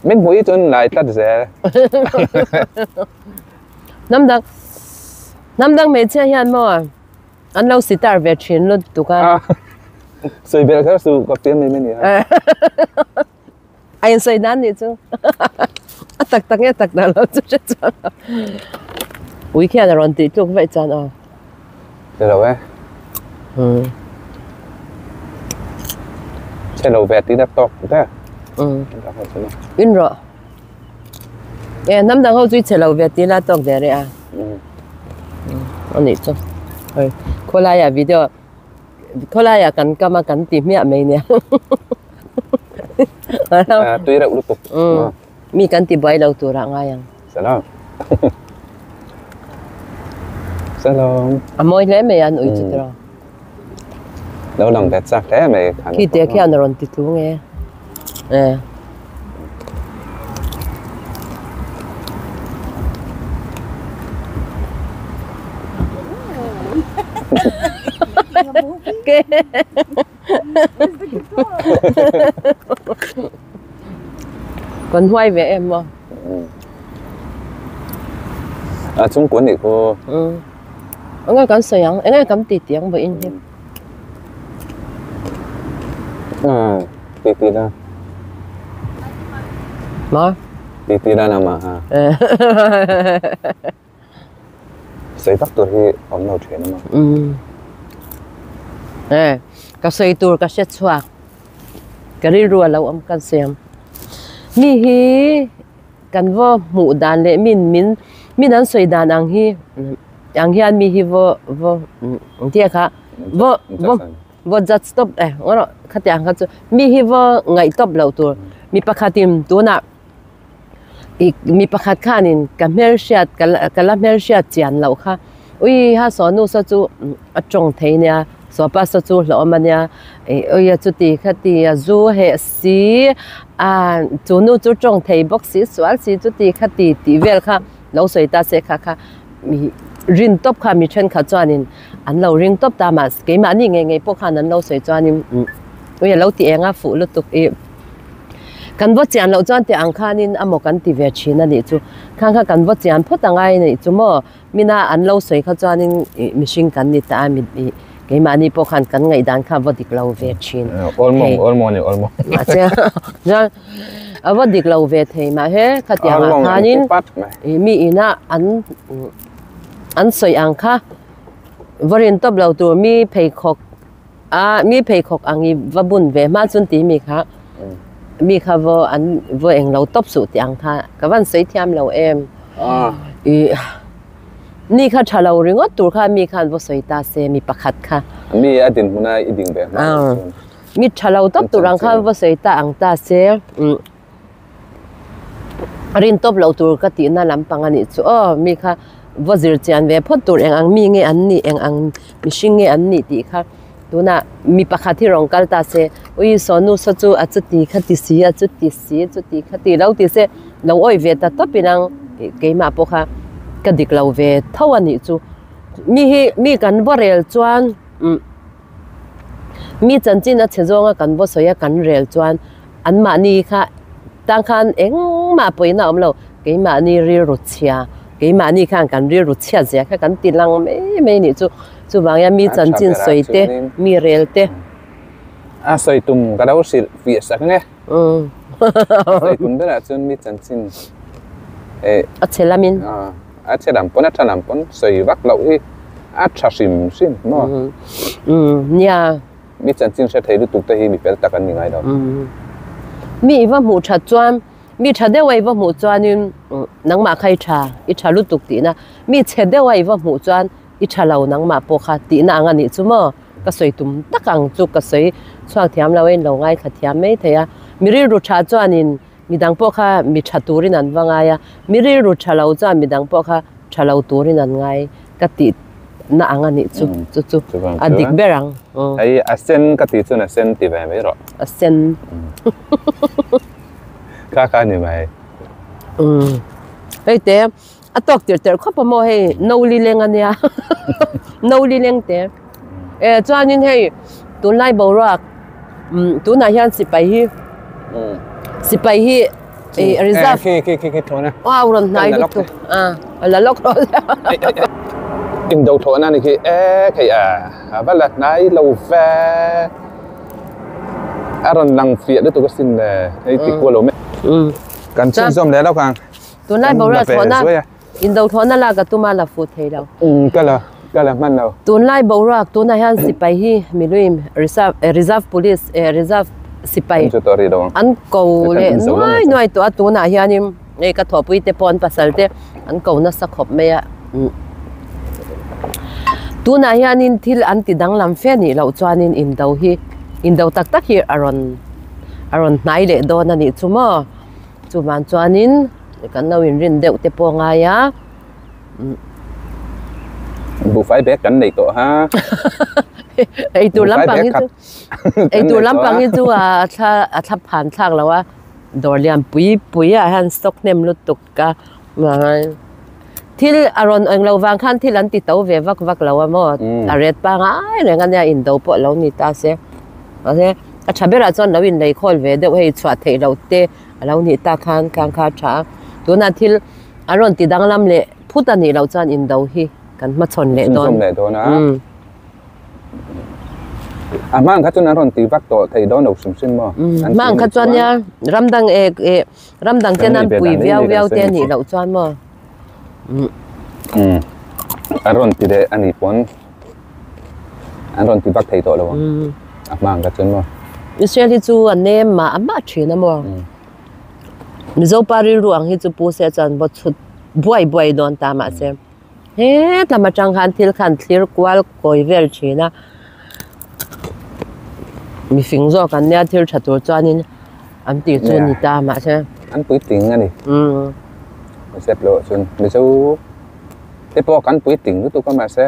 Min hmuh hi chuan lai tlat zel. Hnam dang hnam dang hmeichhia hian maw an lo sitar ve thin lutuk a. Sawi belh kher su ka pian mai mai nia. A insawi nan nih chu a tak tak nge tak tak lo chu hre chuang lo. Ui khian a rawn tih tluk vaih chuan aw. Ni lo e. Umm. Chhe lo ve tih na tawk der. Umm. In rawh. E hnam dang ho chu i chhe lo ve tih la tawk der e a. Umm. A nih chu. Hei khawlaiah video khawlaiah kan kam a kan ti hmiah mai nia. Tui reuh lutuk. Umm. Mi kan ti buai lo turah ngai ang. Salam. Salam. A mawi hle mai an ui chu tiraw. Lo lang ve chak hle mai. Khi te khian a rawn ti tlung e. E. Ke. Kan huai ve em maw? A chungkua nih khu. Enge kan sawi ang? Enge kan ti ti ang vawiin hi? Ti ti la. Ma? Ti ti la nama ha. Sawi tak tur hi awm lo thin a maw? Umm. Eh, ka sawi tur ka hre chhuak. Ka rilru a lo awm ka siam. Mi hi kan vaw hmuh dan leh min min min an sawi dan ang hi ang hian mi hi vaw vaw engtia kha vaw vaw vaw judge tawp eh ngaw khatiang kha chu mi hi vaw ngaih tawp loh tur mi pakhatin tunah Mi pakhat khanin ka hmelhriat ka la hmelhriat chian loh kha ui ha saw nu saw chu a tawng thei nia saw pa saw chu hlauhawm a nia ih ui a chuti khati a zu heh si a chu nu chu tawng thei bawk si sual si chuti khati tih vel kha lo sawi ta se kha kha mi rin tawp kha mi thenkhat chuanin an lo ring tawp ta mahse keimahni ngei ngei pawh khan an lo sawi chuanin ui a lo ti eng a fuh lutuk ih. Kan va chian loh chuan tih ang khanin a maw kan ti ve thin a nih chu. Khang kha kan va chian phawt ang ai nih chu maw. Mina an lo sawi kha chuanin ih mihring kan ni ta a mi ih keimahni pawh khan kan ngaihdan kha a va dik lo ve thin. Awlmawng awlmawng a ni awlmawng. Mahse chuan a va dik lo ve thei mahse khatiang ah khanin ih mi ina an an sawi ang kha va rin tawp lo tur mi pheikhawk A mi pheikhawk ang i va bun ve hma chuan ti mi kha mi kha vaw an vaw eng lo tawp suh tih ang kha ka van sawi thiam lo em. I ni kha tha lo ringawt tur kha mi khan vaw sawi ta se mi pakhat kha. Mi a din hmuna i ding ve hma lo chuan. Mi tha lo tawp tur ang kha vaw sawi ta ang ta se. Rin tawp loh tur ka tihna lampang a nih chu aw mi kha va zir chian ve phawt tur eng ang mi nge an nih eng ang mihring nge an nih tih kha tunah mi pakhat hi rawn kal ta se ui saw nu saw chu a chuti kha ti si a chuti si chuti kha ti lo ti se lo awih ve ta tawp in ang keimah pawh kha ka dik lo ve tho a nih chu mi hi mi kan va rel chuan umm. Mi chanchin a chhe zawnga kan vaw sawi a kan rel chuan anmahni kha tang khan engmah pawhin a awm lo, keimahni rilru chhia, keimahni khan kan rilru chhiat zia kha kan ti lang mai mai nih chu. Chuvang hian mi chanchin sawi te, mi rel te. A sawi tum ka lo hrilh fiah sak ang e. A sawi tum berah chuan mi chanchin eh. A chhe lamin. A chhe lam pawn a tha lam pawn sawi vak loh hi a tha hrim hrim maw? Umm nia. Mi chanchin hre thei lutuk te hi mi fel tak an ni ngai lo. Mi i va hmuh that chuan mi tha deuh a i va hmuh chuanin nangmah kha i tha i tha lutuk tihna mi chhe deuh a i va hmuh chuan i tha lo nangmah pawh kha tihna ang a nih chu maw? Ka sawi tum tak ang chu ka sawi chhuak thiam lo a in lo ngaithla thiam mai thei a mi rilru tha chuanin Midang pawh kha mi tha turin an va ngai a, mi rilru tha lo chuan midang pawh kha tha lo turin an ngai ka tih na ang a nih chu, chu chu a dik ber ang. Hei a sen ka tih chuan a sen ti ve mai rawh. A sen. Kha kha ni mai. Hei te a tawk tirh tirh khawp a maw hei no li leng a nia no li leng te e chuanin hei tunlai boruak tunah hian sipai hi sipai hi ih reserve khi khi khi khi thawn a wow rawn hnai lutuk a a la lawk rawh indo thawn a ni khi e khei a a va la hnai lo ve. A rawn lang fiah lutuk asin le hei ti kual awm e. Kan chhunzawm leh lo kang. Tunlai boruak thlawhna indo thlawhna lak a tuma la fuh thei lo. Ka la ka la hman lo. Tunlai boruak tunah hian sipai hi miluim reserve reserve police reserve sipai an ko leh nuai nuai tawh a tunah hianin hei ka thawhpui te pawh an pasal te an ko nasa khawp mai a tunah hianin thil an ti danglam fe anih loh chuanin indo hi indo tak tak hi a rawn a rawn hnai leh dawn a nih chu maw. Chuvang chuanin kan lo inrin deuh te pawh ngai a. Buhfai bag kan nei tawh ha. Eitur lampang hi chu eitur lampang hi chu a thla a thla phan thlak lo a dawr lian pui pui ah hian stock hnem lutuk a thil a rawn eng lo vang khan thil an ti to ve vak vak lo a maw a ret pangai reng a nia indo pawh lo ni ta se. Mahse a tha berah chuan lo inlei khawl ve deuh hei chhuah theih loh te a lo nih tak khan khang kha a tha a tunah thil an rawn ti danglam leh phut a nih loh chuan indo hi kan hmachhawn leh dawn. Chhunzawm leh dawn a. A hmang kha chuan an rawn ti vak tawh thei dawn lo hrim hrim maw? Hmang kha chuan nia ram dang eh eh ram dang ten an pui viau viau te a nih loh chuan maw? A rawn ti leh a nih pawn. An rawn ti vak thei tawh lo ang. A hma ang ka chuan maw. Israel hi chu a nem mah a mah thin a maw. Mizo pa rilru ang hi chu pu se chuan vaw chhut buai buai dawn ta mahse hetlam atang khan thil khan thlir kual kawi vel thin a. Mifing zawk an nia thil tha tur chuanin an tih chu ni ta mahse. An puitling a ni. Zep loh chuan Mizo te pawh kan puitling lutuk a mahse.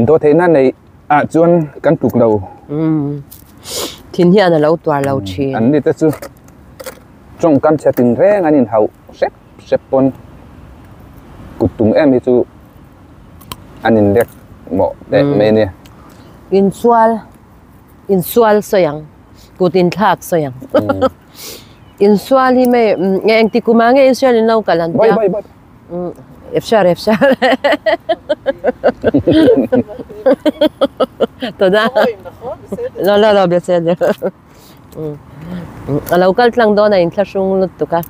Dawt theihna neih ah chuan kan tluk lo. Thin hian a lo tuar lo thin. An ni te chu tawngkam chhe tin reng an inhauh hrep hrep pawn kut tum em hi chu an inlek mawh teh mai a nia. Insual insual sawi ang kut inthlak sawi ang insual hi mei engti kumah nge insual in lo kal an tia. אפשר, אפשר. תודה. לא, לא, לא, בסדר. A lo kal tlang dawn a inthlahrung lutuk a.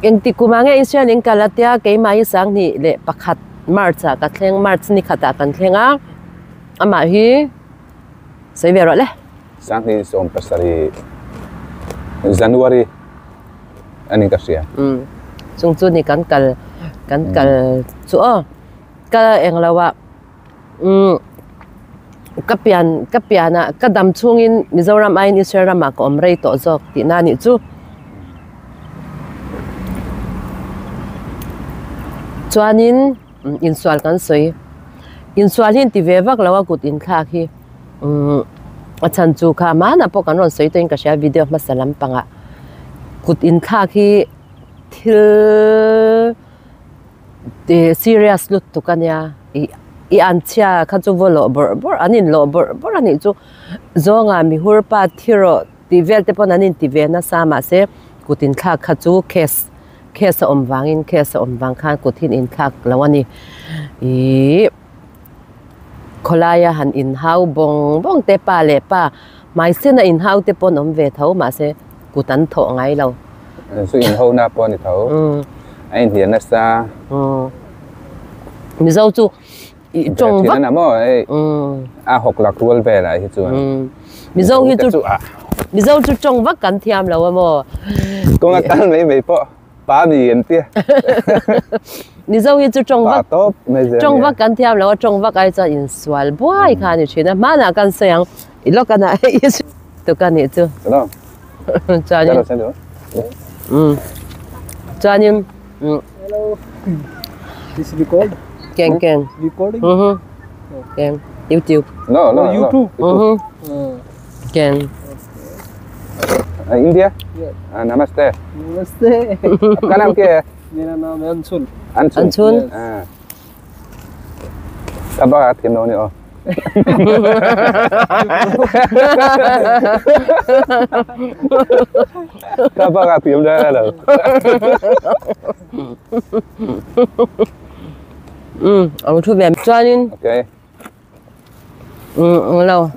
Engti kumah nge Israel in kal a tia keimah hi sanghnih leh pakhat March ah ka thleng, March ni khatah kan thleng a, amah hi sawi ve rawh le. Sanghnih 17 January. A ni ka hria. Umm chung chu ni kan kal kan kal chu aw ka eng lo ah umm ka pian ka pian ah ka dam chhungin Mizoram aiin Israel ramah ka awm rei tawh zawk tihna a nih chu. Chuanin insual kan sawi insual hi inti ve vak lo a kut inthlak hi umm a chhan chu kha hmanah pawh kan rawn sawi tawhin ka hria video hmasa lampangah. Kut inthlak hi thil serious lutuk a nia ih i an chhia kha chu vaw lawh bawrh bawrh an in lawh bawrh bawrh a nih chu zawnga mi hur pa thi rawh tih vel te pawn an inti ve nasa mahse kut inthlak kha chu case case a awm vangin case a awm vang khan kut hi an inthlak lo a ni ihh. Khawlaia han inhau bawng bawng te pa leh pa hmai sena inhau te pawn awm ve tho mahse kut an thawh ngai lo. Zu inho na pawh a ni tho. A inhlian nasa. Mizo chu i tawng vak. Thian a maw hei a hawk lak rual vel ah hi chuan. Mizo hi chu Mizo chu tawng vak kan thiam lo a maw. Kawnga kal mai mai pawh. Pa mi an tia. Mizo hi chu tawng vak tawng vak kan thiam lo a tawng vak ai chuan insual buai kha a ni thin a hmanah kan sawi ang i lawk a nah hei tuk a nih chu chuanin chuanin This record? Ken ken. Recording? Ken YouTube. No no YouTube. Ken. India? Yes. Namaste. Namaste. आपका नाम क्या है? मेरा नाम है Anshul. Anshul. Anshul. हाँ. Các bác thiêm đâu nữa? Các bác thiêm ra là. Ang thu ve chuanin. Okay. Lo.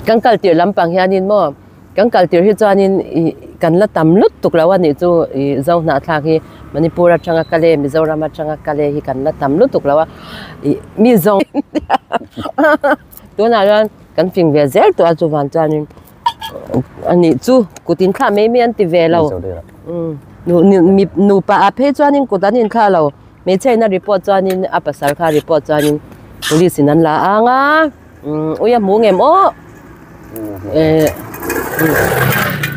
Kan kal tirh lampang hianin maw kan kal tirh hi chuanin ih kan la tam lut tuk lo a nih chu ih zo hnahthlak hi Manipur atanga kal e Mizoram atanga kal e hi kan la tam lut tuk lo a ih mi zawng tunah chuan kan fing ve zel tawh a chuvang chuanin a nih chu kut inthlah mai mai an ti ve lo nupa ah phei chuanin kut an inthlah lo hmeichhia in a report chuanin a pasal kha a report chuanin police in an la ang a. Ui a hmu ngem aw eh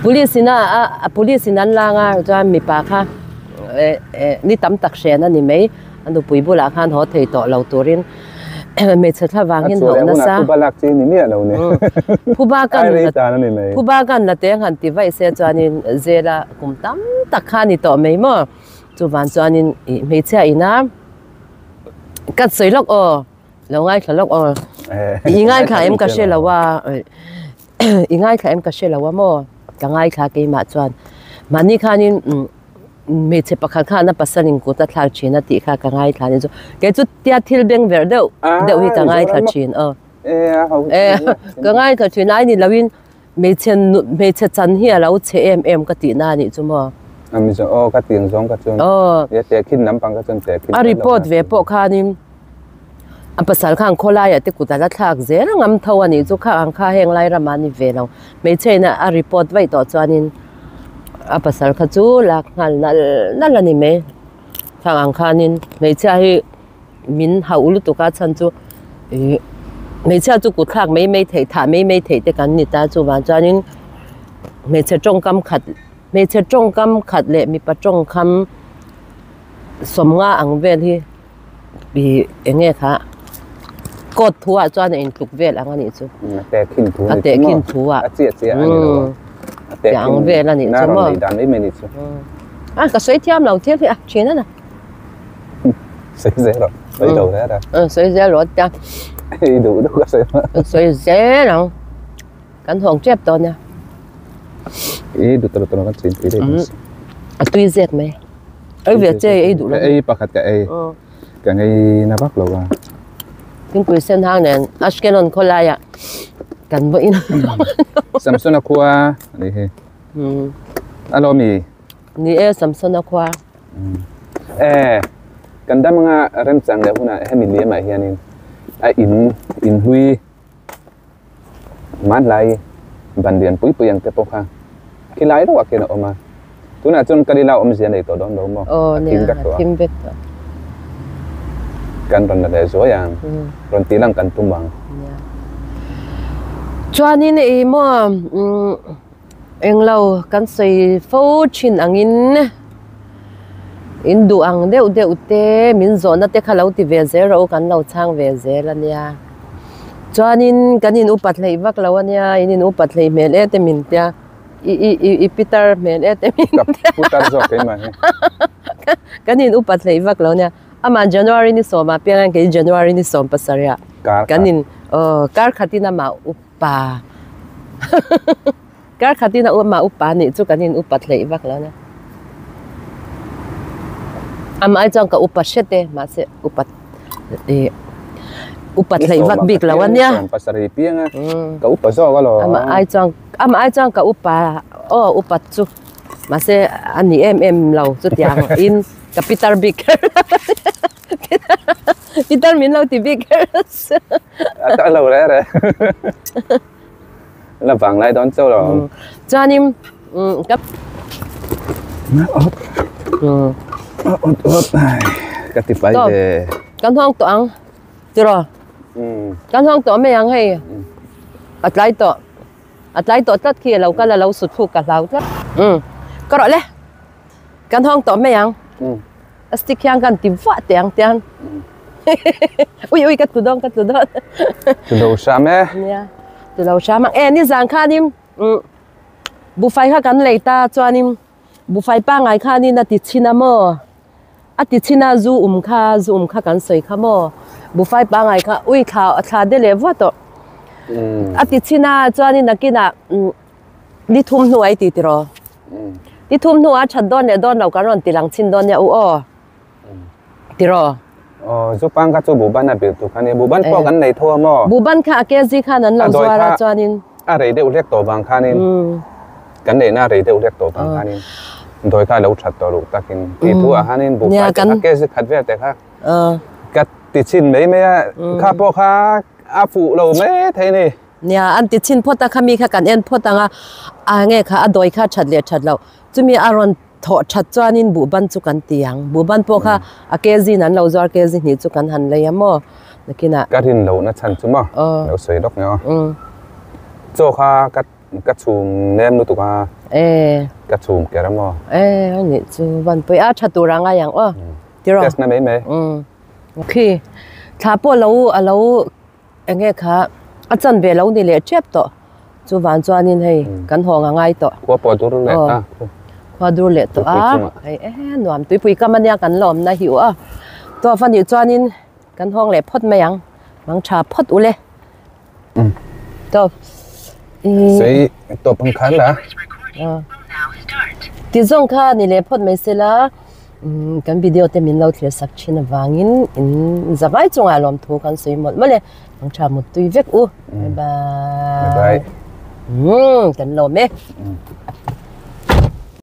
police in a a police in an lang a chuan mipa kha eh eh ni tam tak hren a ni mai a nupui bulah khan haw thei tawh lo turin hmeichhe thla vangin hlauh nasa phuba kan phuba kan la teng han ti vaih se chuanin zela kum tam tak kha a ni tawh mai maw chuvan chuanin ih hmeichhia ina ka sawi lawk aw. Lo ngaithla lawk aw. I ngaithla em ka hre lo a. I ngaithla em ka hre lo a maw. Ka ngaithla keimah chuan. Mahni khanin hmeichhe pakhat khan a pasal in kut a thlak thin a tih kha ka ngaithla ni chu. Kei chu tia thil beng verh deuh deuh hi ka ngaithla thin aw. Ka ngaithla thin a ni loin hmeichhe hmeichhe chan hi a lo chhe em em ka tih na a nih chu maw. Aw ka tih ang zawng ka chuan. A report ve pawh khanin. A pasal khan khawlaiah te kut a la thlak zel a ngam tho a nih chu kha ang kha heng lai ramah a ni ve lo. Hmeichhe ina a report vaih tawh chuanin a pasal kha chu lak nghal nalh nalh a ni mai. Khang ang khanin hmeichhia hi min hauh lutuk a chhan chu ih hmeichhia chu kut thlak mai mai theih thah mai mai theih te kan ni ta chuvang chuanin hmeichhe tawngkam khat hmeichhe tawngkam khat leh mipa tawngkam sawmnga ang vel hi. Ih eng nge kha court thu ah chuan a intluk vel ang a nih chu. A tehkhin thu a tehkhin thu ah. A chiah chiah a ni lo a. A tehkhin ang vel a nih chu maw. Na rawn dan mai mai nih chu. A ka sawi thiam lo thil hi a thin a na. Sawi zel rawh. Sawi lo hle a. Sawi zel rawh tia. I duh duh ka sawi a. Sawi zel ang. Kan hawng tep tawh nia. I duh tawh tawh kan chin tui dei. A tui zet mai. Ei ve che ei duh lo. Ka ei pakhat ka ei. Ka ngei na vak lo a. Thingpui sen hang nen Ashkelon khawlai ah kan va in. Samsona khua ani hi. Alo mi. Ni e Samsona khua. E kan dam anga remchang leh hunah hemi liamah hianin a in in hlui Hmanlai ban lian pui pui ang te pawh kha khi lai reuh ah khian a awm a, tunah chuan Kalila awmzia nei tawh dawn lo maw? A thim vek tawh a. Kan rawn la leh zuai ang, rawn tih lang kan tum ang. Chuanin ih maw englo kan sawi fo thin angin in duh ang deuh deuh te min zawhna te kha lo ti ve zel rawh u kan lo chhang ve zel a nia. Chuanin kan in upat hleih vak lo a nia, in in upat hleih hmel e te min tia, i i i i pitar hmel e te min tia. Ka putar zawk keimah hi. Kan in upat hleih vak lo a nia. Amah January ni sawmah piang a, kei January ni sawm pasarih ah. Kan in aw kar khatin amah upa kar khatin amah upa nih chu kan in upat hleih vak lo a nia. Amah ai chuan ka upa hret e, mahse upat ih upat hleih vak bik lo a nia. Pasarih piang a, ka upa zawk alawm. Amah ai chuan amah ai chuan ka upa aw upat chu mahse a ni em em lo chutiang in ka pitar bik kher pitar min lo ti bik kher a tak lo reh reh la vang lai dawn chauh lo. Chuanin ka ka ti pai ve. Kan hawng tawh ang tiraw? Kan hawng tawh mai ang hei a tlai tawh a tlai tawh tlat khi a lo kal a lo sut thluk ka hlau tlat. Ka rawh le kan hawng tawh mai ang a stick hian kan ti vuah teh ang tiang ui ui ka tlu dawn ka tlu dawn. Tlu lo hram e. Nia tlu lo hram ang e nizan khanin Buhfai kha kan lei ta chuanin buhfai pangngai khanin a ti chhin a maw? A ti chhin a zu um kha zu um kha kan sawi kha maw? Buhfai pangngai kha ui thla thla de leh vuah tawh. A ti chhin a chuanin nakinah ni thum hnuah i ti tiraw? Ni thum hnuah a that dawn leh dawn lo kan rawn ti lang chhin dawn nia u aw. Tiraw? Aw zu pang kha chu buhban a bilh tur kha nia buhban pawh kan nei tho a maw? Buhban kha a kg khan an lo zuar a chuanin. A rei deuh hlek tawh vang khanin kan neihna a rei deuh hlek tawh vang khanin dawi kha a lo that tawh loh takin tih thu ah khanin buhfai te kha kg khat vel te kha ka ti chhin mai mai a kha pawh kha a fuh lo mai thei a ni. Nia an ti chhin phawt a khami kha kan en phawt ang a a nge kha a dawi kha that leh that loh chumi a rawn thawh that chuanin buhban chu kan ti ang buhban pawh kha a kg in an lo zuar kg hnih chu kan han lei a maw nakinah. Ka rin lohna chhan chu maw lo sawi lawk nia aw chaw kha ka ka chhum nem lutuk a ka chhum ker a maw. E a nih chu vanpui a tha tur a ngai ang aw tiraw. Test na mai mai. Khi thla pawh lo a lo Enge kha a chan ve lo ni leh tep tawh. Chuvan chuanin hei kan hawng a ngai tawh. Khua pawh dur leh ta. Khua dur leh tawh a. Hei e nuam tuipui kam ania kan la awmna hi u a. Tawf a nih chuanin kan hawng leh phawt mai ang. Mang tha phawt u le. Tawf. Sei tawp ang khan la. Ti zawng kha ni leh phawt mai sela. Kan video te min lo thlir sak thin avangin in zavai chungah lawmthu kan sawi mawlh mawlh e. Ang tha muttui vek u. Bye bye. Bye bye. Kan lawm e.